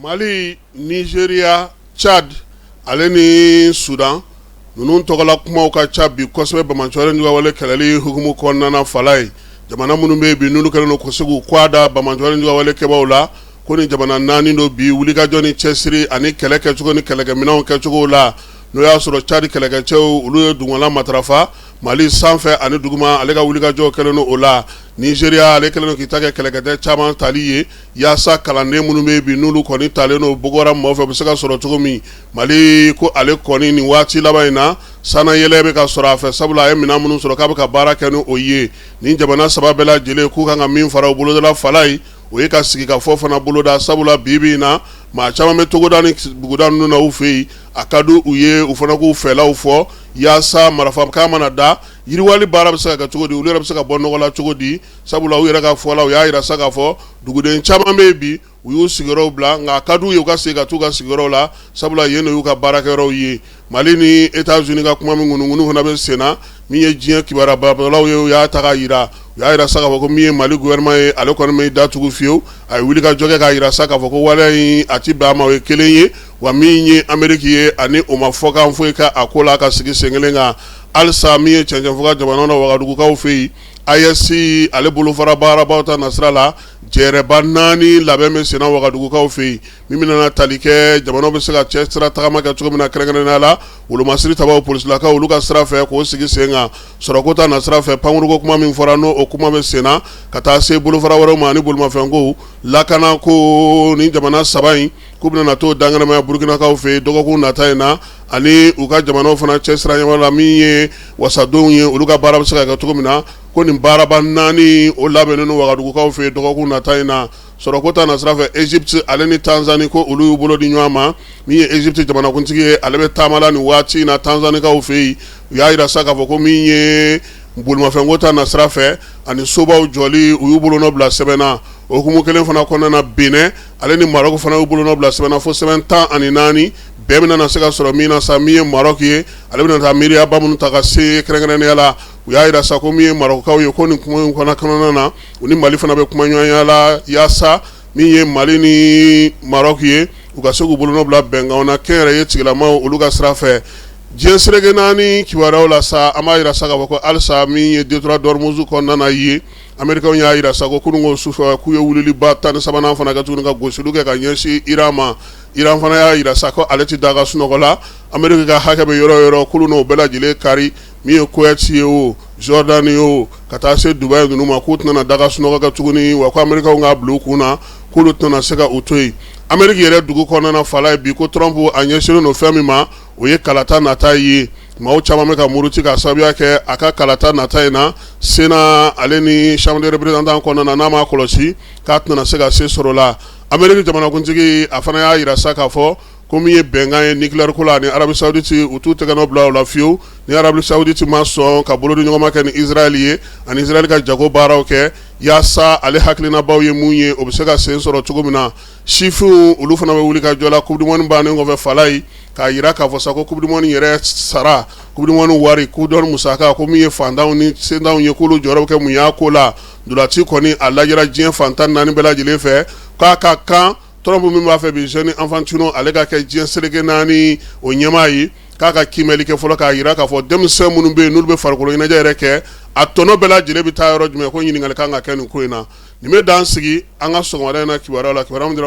Mali, Nizeriya, Tchad ale ni Sudan ninnu tɔgɔla kumaw ka ca bi kosɛbɛ banbaanciwale juguyawale kɛlɛli hukumu kɔnɔna fala ye. Jamana minnu bɛ yen bi, n'olu kɛlen don ka se k'u kɔ da banbaanciwale juguyawale kɛbaaw la, ko ni jamana naani don bi, wulikajɔ ni cɛsiri ani kɛlɛ kɛcogo ni kɛlɛkɛminɛnw kɛcogo la, n'o y'a sɔrɔ Tchad kɛlɛkɛcɛw, olu ye dugumala matarafa Mali sanfɛ ani duguma, ale ka wulikajɔ kɛlen don o la. Nizeriya, ale kɛlen don k'i ta kɛ kɛlɛkɛcɛ caman tali ye yaasa kalanden minnu bɛ bi, n'olu kɔni talen don Boko Haram maaw fɛ, bɛ se ka sɔrɔ cogo min. Mali ko ale kɔni nin waati laban in na, sannayɛlɛ bɛ ka sɔrɔ a fɛ, sabula a ye minɛn minnu sɔrɔ k'a bɛ ka baara kɛ ni o ye. Nin jamana saba bɛɛ lajɛlen k'u kan ka min fara u boloda fala ye, o ye ka sigikafɔ fana boloda, sabula bi bi in na, maa caman bɛ togoda ni buguda ninnu na u fɛ yen. A ka di u ye u fana k'u fɛlaw fɔ yaasa marifakan mana da, yiriwali baara bɛ se ka kɛ cogo di, olu yɛrɛ bɛ se ka bɔ nɔgɔ la cogo di, sabula u yɛrɛ ka fɔ la, u y'a jira sa k'a fɔ duguden caman bɛ yen bi, u y'u sigiyɔrɔw bila, nka a ka di u ye u ka segin ka t'u ka sigiyɔrɔw la, sabula yen de y'u ka baarakɛyɔrɔw ye. Mali ni États-Unis ka kuma min ŋunuŋunu fana bɛ sen na, min ye diɲɛ kibaruyabɔlaw ye, u y'a ta k'a jira, u y'a jira sa k'a fɔ ko min ye Mali gouvernement ye, ale kɔni ma da tugu fiyewu. A ye wulikajɔ kɛ k'a jira sa k'a fɔ ko waleya in a ti bɛn a ma, o ye kelen ye. Wa min ye Ameriki ye, ani o ma fɔkan foyi kɛ a ko la ka sigi sen kelen kan halisa. Min ye cɛncɛnfuga jamana na, Wagadugukaw fɛ yen, AES ale bolofara baarabaw ta nasira la, jɛrɛba naani labɛn bɛ senna Wagadugukaw fɛ yen, min bɛna tali kɛ jamanaw bɛ se ka cɛ sira tagama kɛ cogo min na, kɛrɛnkɛrɛnnenya la wolomasiri tabaw polisilakaw olu ka sira fɛ k'o sigi sen kan, sɔrɔko ta nasira fɛ, pankuruko kuma min fɔra, n'o o kuma bɛ sen na, ka taa se bolofara wɛrɛw ma ani bolimafɛnko lakana ko. Ni jamana saba in k'u bɛna t'o dankɛnɛmaya Burukinakaw fɛ yen dɔgɔkun nata in na, ani u ka jamanaw fana cɛ sira ɲɛma la, min ye wasadenw ye, olu ka baara bɛ se ka kɛ cogo min na, ko nin baaraba naani o labɛnnen don Wagadugukaw fɛ yen dɔgɔkun nata in na. Sɔrɔko ta nasira fɛ, Égypte ale ni Tanzanie, ko olu y'u bolo di ɲɔgɔn ma. Min ye Égypte jamanakuntigi ye, ale bɛ taama la nin waati in na Tanzanikaw fɛ yen. U y'a jira sa k'a fɔ ko min ye bolimafɛnko ta nasira fɛ ani sobaw jɔli, u y'u bolonɔ bila sɛbɛn na. O hukumu kelen fana kɔnɔna na, Benin ale ni Maroc fana y'u bolonɔ bila sɛbɛn na fo sɛbɛn 14. Bɛn bɛna na se ka sɔrɔ min na sa, min ye Maroc ye, ale bɛna taa miiriyaba minnu ta ka se kɛrɛnkɛrɛnnenya la. U y'a jira sa ko min ye Marɔkukaw ye, ko nin kuma in fana kɔnɔna na, u ni Mali fana bɛ kuma ɲɔgɔnya la yaasa min ye Mali ni Maroc ye, u ka se k'u bolonɔ bila bɛnkanw na kɛnyɛrɛye tigilamaw olu ka sira fɛ. Diɲɛ seleke naani kibaruyaw la sa, an b'a jira sa k'a fɔ ko halisa min ye détroit d'Ormuz kɔnɔna na ye, Américains y'a jira sa ko kununko sufɛ k'u ye wuliliba 13nan fana kɛ tuguni ka gosili kɛ ka ɲɛsin Iran ma. Iran fana y'a jira sa ko ale tɛ da ka sunɔgɔ la, Amérique ka hakɛ bɛ yɔrɔ o yɔrɔ, k'olu n'o bɛɛ lajɛlen kari, min ye Koweït ye o, Jordanie ye o, ka taa se Dubaï ninnu ma, k'u tɛna da ka sunɔgɔ kɛ tuguni. Wa ko Américains k'a bila u kun na k'olu tɛna se ka u to yen. Amérique yɛrɛ dugu kɔnɔna fala ye bi, ko Trump a ɲɛsinnen don fɛn min ma, o ye kalata nata ye. Maaw caman bɛ ka muruti ka sababuya kɛ a ka kalata nata in na, Sénat ale ni Chambre des représentants kɔnɔna na, n'a m'a kɔlɔsi k'a tɛna se ka se sɔrɔ la. Amérique jamanakuntigi, a fana y'a jira sa k'a fɔ ko min ye bɛnkan ye nucléaire ko la ani Arabie Saoudite, u t'u tɛgɛ nɔ bila o la fiyewu ni Arabie Saoudite ma sɔn ka bolodi ɲɔgɔnma kɛ ni Israël ye ani Israël ka jago baaraw kɛ, yaasa ale hakilinabaw ye mun ye, o bɛ se ka sen sɔrɔ cogo min na. Sifinw olu fana bɛ wuli ka jɔ la Coupe du monde bannen kɔfɛ fala ye, k'a jira k'a fɔ sa ko Coupe du monde yɛrɛ sara, Coupe du monde wari, Coupe du monde musaka, ko min ye fantanw ni sentanw ye, k'olu jɔyɔrɔ bɛ kɛ mun y'a ko la. Ntolanci kɔni a lajɛra diɲɛ fan 14 bɛɛ lajɛlen fɛ, k'a ka kan Trump min b'a fɛ bi Gianni Infantino ale ka kɛ diɲɛ seleke naani o ɲɛmaa ye, k'a ka kiimɛli kɛ fɔlɔ k'a jira k'a fɔ denmisɛn minnu bɛ yen, n'olu bɛ farikolo ɲɛnajɛ yɛrɛ kɛ, a tɔnɔ bɛɛ lajɛlen bɛ taa yɔrɔ jumɛn, ko ɲininkali kan ka kɛ nin ko in na. Nin bɛ dan sigi an ka sɔgɔmada in na kibaruyaw la, kibaruya min dira